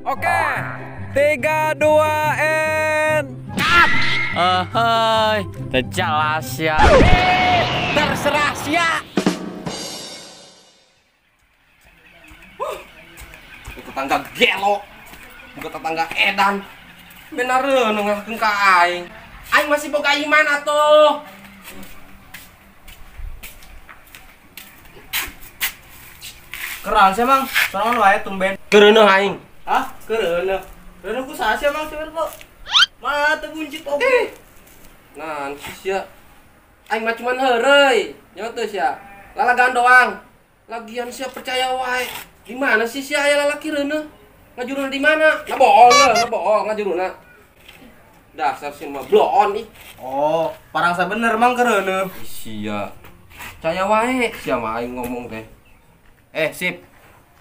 Oke. 3, 2, N. Cut. Hei, jelas ya. Terserah sia. Tetangga gelo, bukan tetangga edan. Benar nengahkeun ka aing. Aing masih boga iman atuh. Keran sih mang, sorangan wae tumben. Keureuneuh aing. Hah? Keureuneuh. Keureuneuh ku saha sih mang seueur kok? Mah teu buncit oge. Nah, sia. Aing mah cuman heureuy. Nyaho teu sia. Lalagaan doang. Lagian sia percaya wae. Di mana sih sia aya lalaki reuneuh? Ngajuruna di mana? Ngabohong lah, ngabohong ngajuruna. Dasar sih mah bloon ih. Oh, parangsa bener mang keureuneuh. Sia. Percaya wae sia mah aing ngomong teh. Sip.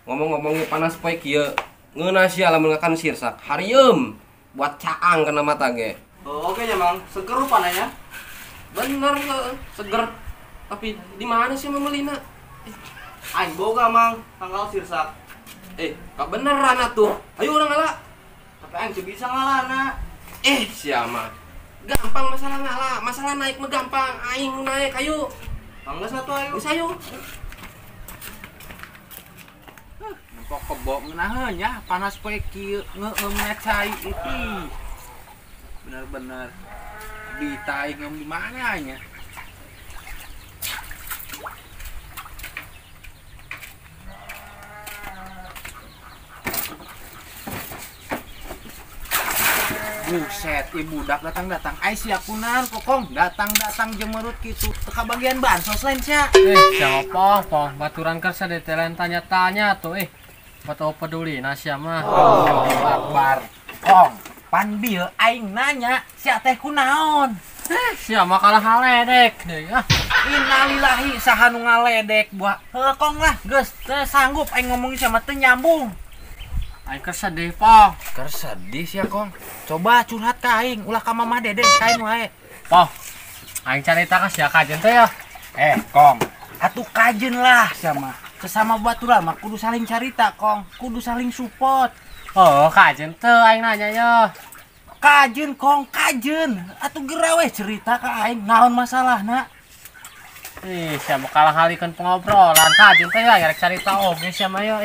Ngomong-ngomongnya panas poe kieu. Ngeunah sia lamun ngakan sirsak. Harieum buat caang kana mata ge. Oh, oke nya mang, seger rupananya. Bener seger. Tapi di mana sih memelina? Aing boga mang, tanggal sirsak. Kak beneran atuh. Ayo urang ngala. Tapi aing teu bisa ngalana. Sia mah. Gampang masalah ngala, masalah naik mah gampang. Aing naik ayo. Mangga satu ayo. Geus ayo. Nempok kebo ngeunaheun nya, panas poe kieu ngeueumna cai itu. Bener-bener ditai ngeum di mana nya? Buset, ibu budak datang-datang. Ai sia kunaon kokong datang-datang jemerut kitu. Teu kabagian bansos lain sia. Sia pong pong baturan kersa detelen tanya-tanya tuh Patau peduli nah sia mah. Allahu Akbar. Kong, pan bieu aing nanya sia teh kunaon? Sia mah kalah ngaledek deui ah. Innalillahi saha nu ngaledek buah. Heuh kong lah, geus teu sanggup aing ngomongin sama teu nyambung. Aing keur sedih, Pong. Keur sedih sia, Kong. Coba curhat ka aing, ulah ka Mamah Dede, ka aing wae. Pong, aing carita ka sia kajen teh ya. Kong, atuh kajen lah sia mah. Sesama baturan mah kudu saling carita, Kong. Kudu saling support. Oh, kajen teu aing nanya ya. Kajen, Kong, kajen. Atuh geura we cerita ka aing naon masalahna. Ih, sia mah kalah ngalikeun pengobrolan kajen teh ya rek carita oge sia mah yo.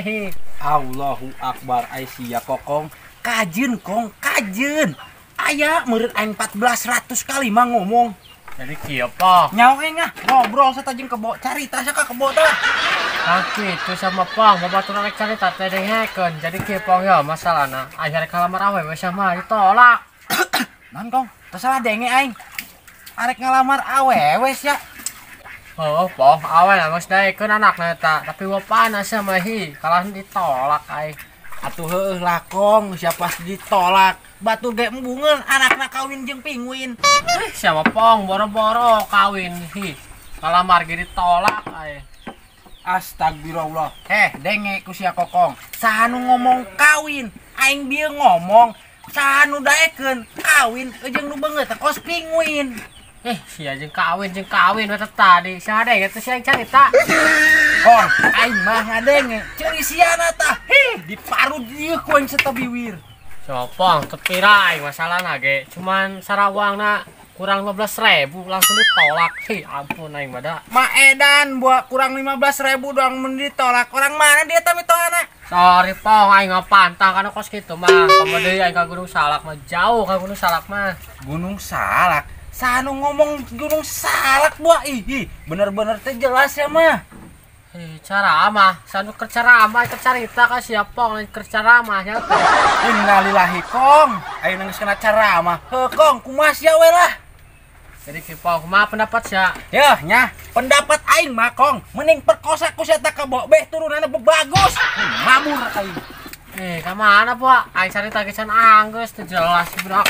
Allahu Akbar ai sia kokong. Kajen kong, kajen. Aya meureun aing 1400 kali mah ngomong. Jadi kieu pong. Nyaho aing ah, ngobrol sarta jeung kebo, carita sia ka kebo teh. Tah kitu sama pong, babaturan rek carita teh dengekeun. Jadi kieu pong ya masalahna. Aing rek ngalamar awewe sia mah ditolak. Naon kong? Teu salah denge aing. Arek ngalamar awewe sia. Oh, pong, awal geus daekeun anakna eta, tapi wapana sia mah hi, kalah ditolak aing. Atuh heueuh lah kong, siapa ditolak. Batur ge embungeun anakna kawin jeung pinguin. Sia mah pong, boro-boro kawin hi. Ngalamar ge ditolak aing. Astagfirullah. Denge ku sia kokong. Saha nu ngomong kawin, aing bieu ngomong saha nu daekeun kawin jeung nu beungeut teh kos pinguin. Sia jeung kawin we tadi. Sia denge teh sia yang carita. Kong, aing mah ngadenge. Ceuri siana tah. Hih, diparut ieu ku aing setabiwir. Sopong, tepira aing masalahna ge. Cuman sarawangna kurang 15.000 langsung ditolak. Hih, ampun aing mah da. Ma edan buat kurang 15.000 doang mun ditolak. Orang mana dia tah mitohana? Sorry pong, aing mah pantang kana kos kitu mah. Komo deui aing ka Gunung Salak mah jauh ka Gunung Salak mah. Gunung Salak? Sanu ngomong Gunung Salak buah ih, bener-bener teh jelas ya mah. Ceramah, sanu keur ceramah keur carita ka sia pong lain keur ceramah nya. Innalillahi kong, ayeuna geus kena ceramah. Heuh kong, kumaha sia we lah. Jadi kieu pong, kumaha pendapat sia? Yeuh nya, pendapat aing mah kong, mending perkosa ku sia teh kebo beh turunanna bagus. Mabur aing. Ka mana buah? Aing carita ge can anggeus teu jelas budak.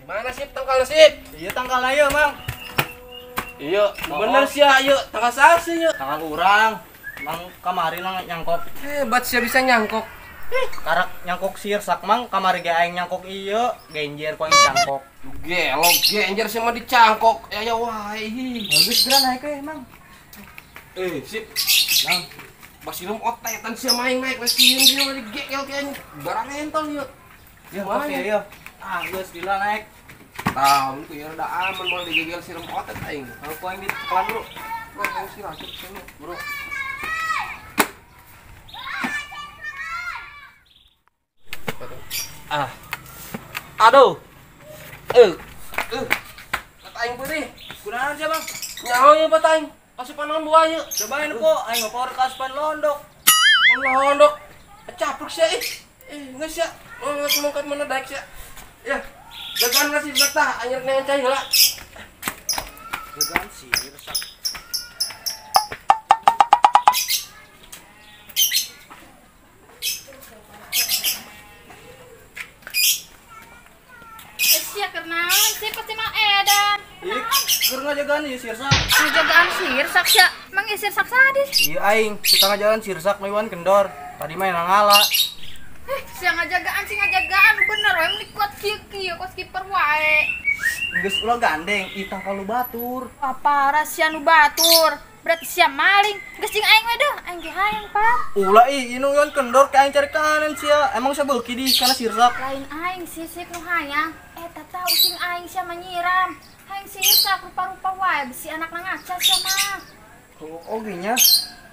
Mana sip tangkal sip? Iya tangkal ayo, Mang. Iya, bener sih ayo, tangkal saha sih yuk. Tangkal urang. Mang kamari nang nyangkok. Hebat sia bisa nyangkok. Karak nyangkok sirsak Mang, kamari ge aing nyangkok ieu, genjer ku aing cangkok. Gelo genjer sih mah dicangkok. Ya ya wae. Bagus geura naik we, Mang. Sip. Nah, basirum otetan sia main naik sieun sia mah digegel ke aing barang entol ieu. Ya, oke ya. Ah, geus gila naik. Tah, mun ku ieu rada aman moal digegel sirum otet aing. Kalau ku aing ditekelan dulu. Nah, aing si racun sia, bro. Ah. Aduh. Kata aing putih. Kunaon sia, Bang? Nyaho ieu bat aing. Kasupan naon buah ieu? Cobain po, aing mah power kasupan londok. Londok. Capruk sia ih. Geus sia. Geus mongkat mana daek sia. Ya. Jagaan lah si tah, aing rek neangan cai heula. Jagaan si rusak. Sia kenaon sih pasti mah edan. Ih, keur ngajagaan ieu sirsak. Ngajagaan sirsak sia. Mang ieu sirsak sadis. Iya aing, kita ngajagaan sirsak maiwan kendor. Tadi mah ngala. Sia ngajagaan sih ngajagaan bener we meni kuat kieu-kieu kos kiper wae. Geus ulah gandeng, itah ka lu batur. Wah, parah sia nu batur. Berarti sia maling. Geus jeung aing we deuh, aing ge hayang par. Ulah ih, inu yon kendor ka aing cari kanan sia. Emang sia beuki di kana sirsak. Lain aing sisik nu hayang. Eta tah ucing aing sia mah nyiram. Hayang sirsak rupa-rupa wae besi anakna ngaca sia mah. Oh, oge nya.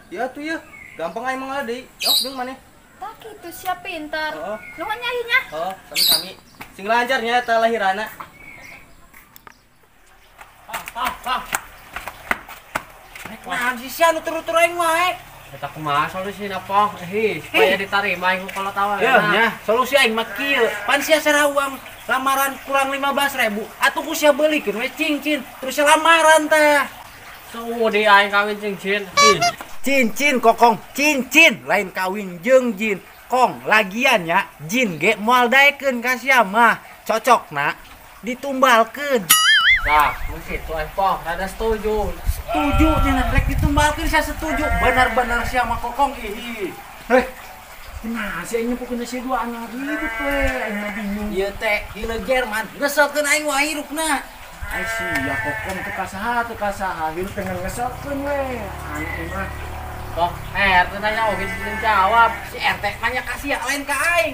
Ya tuh ya. Gampang aing mah deui. Yok jeung maneh. Tak gitu sia pintar. Oh. Nuhun nya ieu nya. Oh, sami-sami. Sing lancar nya eta lahirana. Pah. Rek naon sih sia nu turu-turu aing wae. Eta kumaha solusina Pong? Supaya diterima aing kalau tawa. Ya nya, solusi aing mah kieu. Pan sia sarawang lamaran kurang 15.000 atuh ku sia beulikeun we cincin terus sia lamaran tah. Sudi aing kawin cincin. Cincin kokong, cincin lain kawin jeung jin. Kong lagian nya jin ge moal daekeun ka sia mah. Cocokna ditumbalkeun. Nah, mun kitu aing Pong, rada setuju. Setuju nya rek ditumbalkeun sia setuju. Bener-bener sia mah kokong ih. Heh. Nah, si aing nyempukeun sia dua anak hidup we, aing mah bingung. Ieu teh hileud Jerman, ngeselkeun aing wae hirupna. Ai sia kokong teu kasaha, hirup pengen ngeselkeun we. Aing mah Pong, RT nanya oge jawab. Si RT nanya ka sia lain ka aing.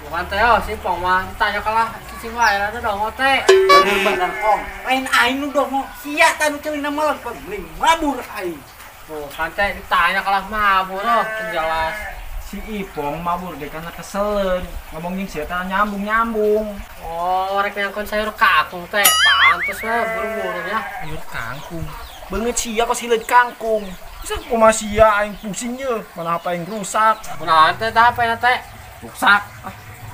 Bukan teh oh, si Pong mah ditanya kalah cicing wae lah dongo teh. Bener-bener Kong, lain aing nu dongo, sia tah nu ceulina melempem mending mabur aing. Bukan teh ditanya kalah mabur oh, jelas. Si Ipong mabur ge karena keselen, ngomongin sia teh nyambung-nyambung. Oh, rek nyangkon sayur kangkung teh, pantes we buru-buru nya. Sayur kangkung. Beungeut sia kos hileud kangkung. Bisa kumaha sia aing pusing ye, mana HP aing rusak. Kunaon teh tah HP na teh? Rusak.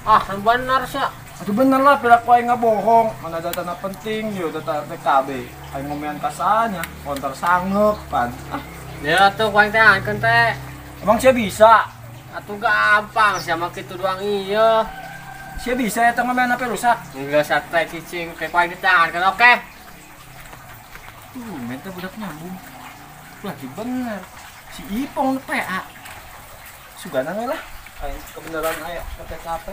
Ah, bener sia. Atuh bener lah piraku aing ngabohong, mana datana penting ye data RTKB. Aing ngomean kasanya, konter sangeup pan. Ah, ya tuh ku aing teh angkeun teh. Emang sia bisa? Atuh gampang sia mah kitu doang ieu. Sia bisa eta ngomean HP rusak? Enggak sate cicing ke ku aing ditahankeun oke. Tuh, minta budak nyambung. Lagi bener si Ipong PA sugana we lah aing kebenaran aya ke TKP.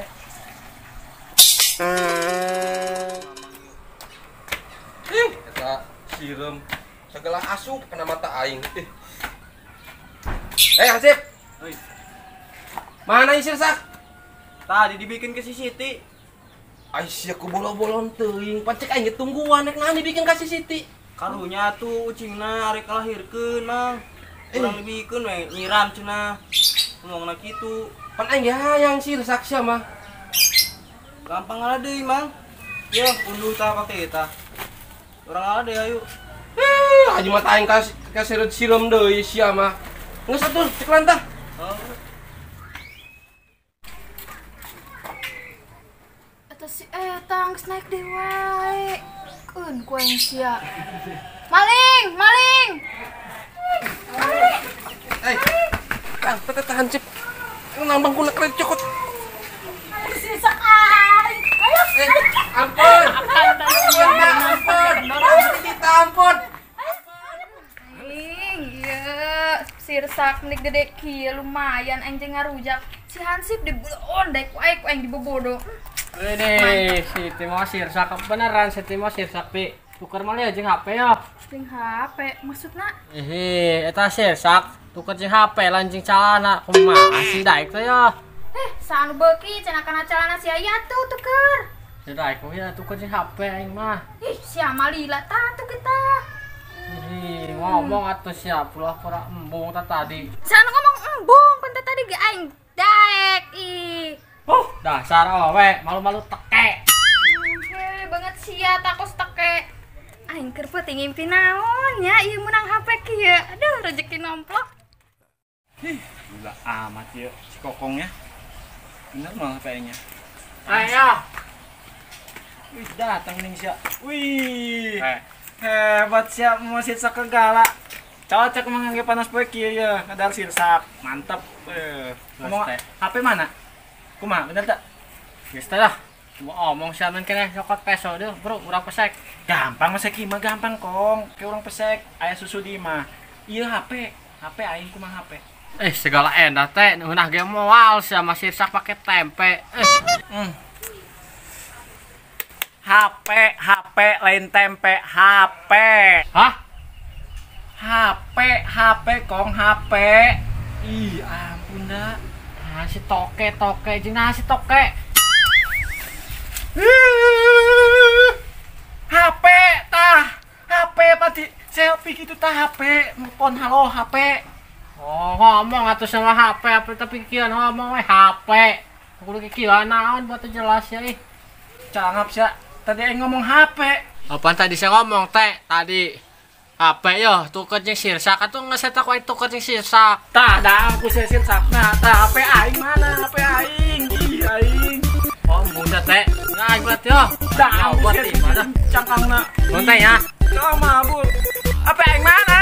Ih, eta sireum segala asup kena mata aing. Ih. Hansip. Oi. Mana ieu sirsak? Tadi dibikin ke si Siti. Ai sia ku bolo-bolon teuing, pancek aing ge tungguan rek naon dibikin ka si Siti. Karunya tuh ucingna arek lahirkeun mang. Kurang lebihkeun we nyiram cenah. Ngomongna kitu. Pan aing ge hayang sirsak sia mah. Gampang ala deui mang. Yeuh unduh tah pake eta. Urang ala deui ayo. Haji mah aing ka sireum deui sia mah. Geus atuh cek tah. Oh. Eta si eta geus naik deui wae. Keun ku aing sia. Maling, maling. Maling. Kang, teh tahan cip. Nambang ku nak cokot. Sirsak aing. Ayo. Ampun. Ampun, ampun. Kita ampun. Aing, ieu sirsak nih gede kieu lumayan aing jeung ngarujak. Si Hansip dibulon daek ku aing dibobodo. Ini si Timo sirsak beneran si Timo sirsak pi. Tuker malih jeung HP ya. Jeung HP maksudna? Ih, eta sirsak. Tuker jeung HP lancing calana kumaha sih daek teh ya. Saha nu beuki cenah kana calana sia ieu atuh tuker. Ya daek mah ya tuker jeung HP aing mah. Ih, sia mah lila tah atuh kita. Ih, ngomong atuh sia pura-pura embung tah tadi. Saha nu ngomong embung pan teh tadi ge aing daek ih. Dasar awewe malu-malu teke. Heh, banget sia takos teke. Aing keur peuting ngimpi naon nya ieu meunang HP kieu. Aduh, rezeki nomplok. Ih, gila amat ya si kokongnya. Bener malah HP-nya. Ayo. Wih, datang nih sia. Wih. Hebat sia mau sirsak segala. Cocok emang ge panas poe kieu ya, kadar sirsak. Mantap. Ngomong HP mana? Kumaha, bener tak? Geus teh lah. Mau omong sia men keneh cokot peso deuh, bro, urang pesek. Gampang pesek mah gampang, Kong. Ke urang pesek aya susu di mah. Ieu HP, HP aing kumaha HP? Segala endah teh ngeunah ge moal sia mah sirsak pake tempe. HP, HP lain tempe, HP. Hah? HP, HP Kong, HP. Ih, ampun dah. Nah, si toke jeung nah si toke. HP tah. HP pati selfie gitu tah HP, nelpon halo HP. Oh, ngomong atuh sama HP, apa tapi kieu ngomong we HP. Kudu kieu naon buat jelas ya ih. Cangap sia. Tadi aing ngomong HP. Apaan tadi saya ngomong teh tadi? HP yo tuker jeung sirsak atuh geus eta ku aing tuker jeung sirsak. Tah da aku sia sirsakna. Tah HP aing mana? HP aing. Ih aing. Oh, bunda teh. Nah, aing berarti yo. Dah buat di mana? Cangkangna. Mun teh ya. Kau mabur. HP aing mana?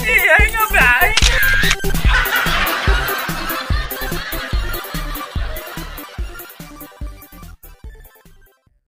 Ih aing HP aing.